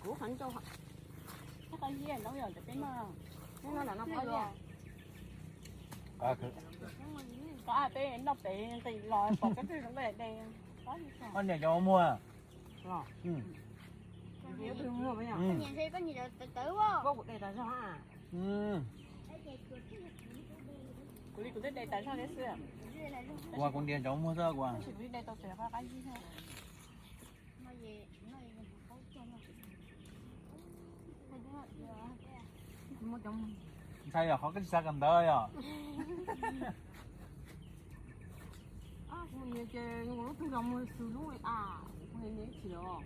Kuv qhov ncauj, qab zib no yog peb noj, peb noj ntawm no qab zib. Qab peb noj pem nqis los pom peb pheej zoo nkauj de. Koj niam cov muag. Koj niam ntshe koj niam tawv tawv. Koj kuv de tas zog. Kuv li kuv twb de tas zog thiab xwb. Kuv kuv ntiav cov muag xwb kuv. Tab sis kuv twb de tau txog qab zib thiab. Ntshai yog qhov koj tsis xav kawm ntawv yog. Lub twg los muag xws lub a, kuv niam tsis los.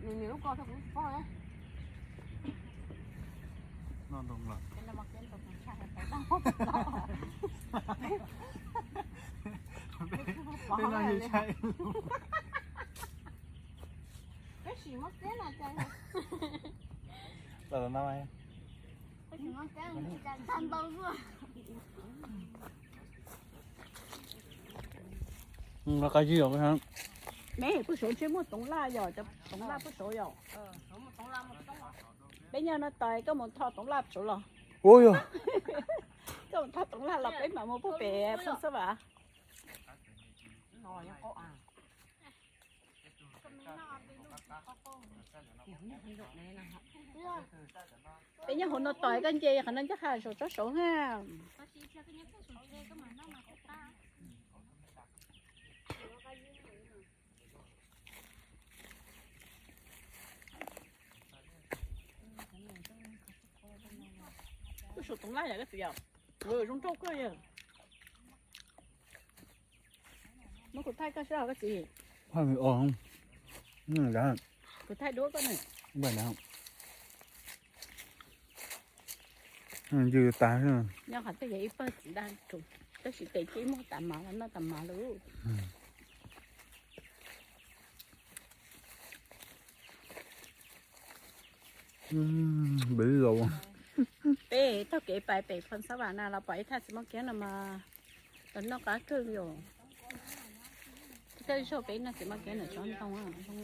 Niam lub ko thiab kuv tsis paub. Noj ntoo lawm. Peb no yog tshaj. Peb sim muab teb no cas. Los no. Peb sim muab teb no cas tag ntau luaj. Qab zib os. Meb puag saud ntshe muaj toov laj yog cov toov laj puag saud yog. Peb nyob no tos koj mus tho toov laj saud los. Ua yog. Koj mus tho toov laj los peb mam mus puag pem Phooj Xab Vam. Peb nyob hauv no tos koj nce qhov no ncaj qha saum tsob saud ha. Kuj saum toov laj yom koj txiv yom. Zoo nraug kawg yog. Muab kuv thaij koj seb koj txiv. Kuv thaij duab koj na. Ywg tas. Nyob qhov twg yog ib pawg txiv dag rau, tab sis tes ceb muag tas mas los noj tas mas lawm. Peb taug kev pais pem Phooj Xab Vam na los pom ib thaj txiv maj kiab no mas los noj qab kawg li os. Thaj zaug pem no txiv maj kiab ntawm tsob ntoo zoo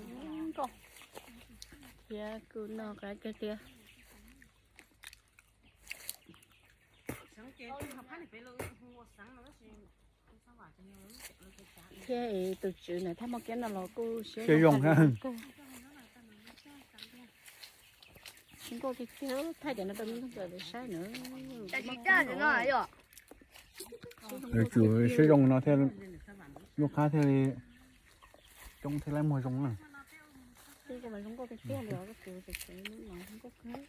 nkauj thiab kuj noj qab kawg thiab. Thiab tus tswv na thaj maj kiab no los kuj siab zoo kawg. Zoo nkauj tiag tiag, thaij cov no rau mej koj txawm saib na. Tus tswv siab zoo no thiaj lub qab thiaj li coob thiab lab muag zoo na. Zoo nkauj tiag tiag li os, tus tswv no zoo nkauj kawg.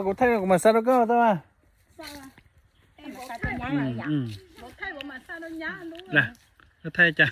Kuv thaij kuv mam xa rau koj tau mas. Koj thaij cas?